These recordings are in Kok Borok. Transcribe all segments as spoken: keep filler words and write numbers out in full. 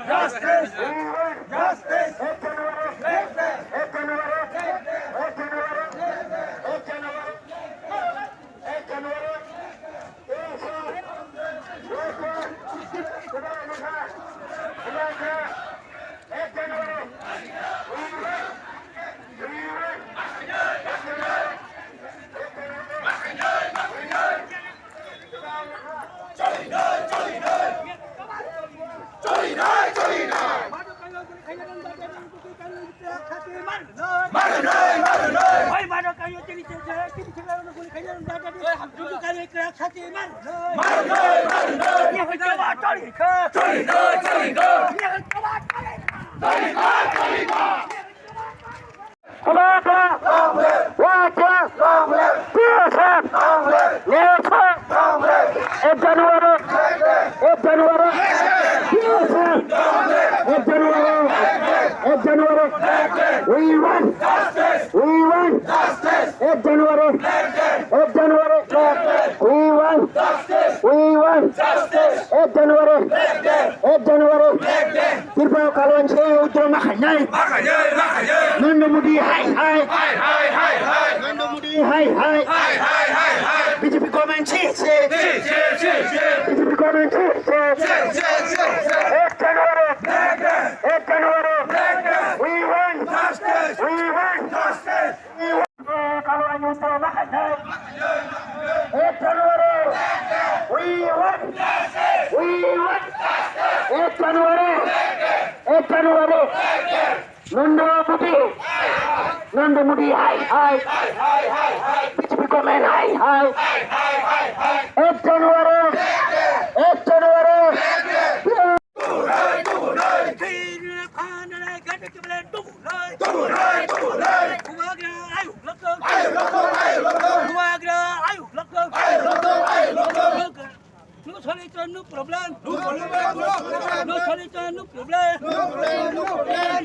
Justice! Justice! Ek January! Ek January! Ek January! Ek January! Kuda, kuda. Long live. Wah, wah. Long live. P S F. Long live. P S F. Long live. Ek January. Ek January. P S F. Ek January. Ek January. We want. Justice. We want. Justice. Ek January. Ek January. We want. Justice. We want. Justice. Ek January. Ek January. Tripura Kalwang se withdraw ma khainai. Ma khainai, ma khainai. Narendra Modi hai hai. Hai, hai, hai, hai. Narendra Modi hai hai. Hai, hai, hai, hai. B J P government si si. Si, si, si, si. B J P government si si. Si, si, si, si. Ek January. Ek January. We want. Justice. We want. Justice. Ek January. We want. We want. Ek January. Ek January. Narendra Modi. Narendra Modi hai hai. B J P government hai hai. Ek January. Ek January. No solution, no problem. No solution, no problem.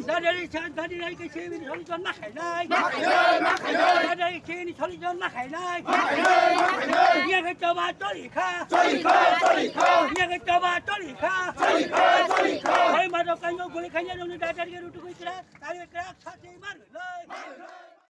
Dadari chan, dadari ai ke se solution na khainai. Dadari ke solution na khainai. Ye ke choba choli kha. Choli kha, choli kha. Ye ke choba choli kha. Choli kha, choli kha. Hoi maro kanyo guli khanya nung dadari ke rutu koi kra. Tari kra sati mar lai.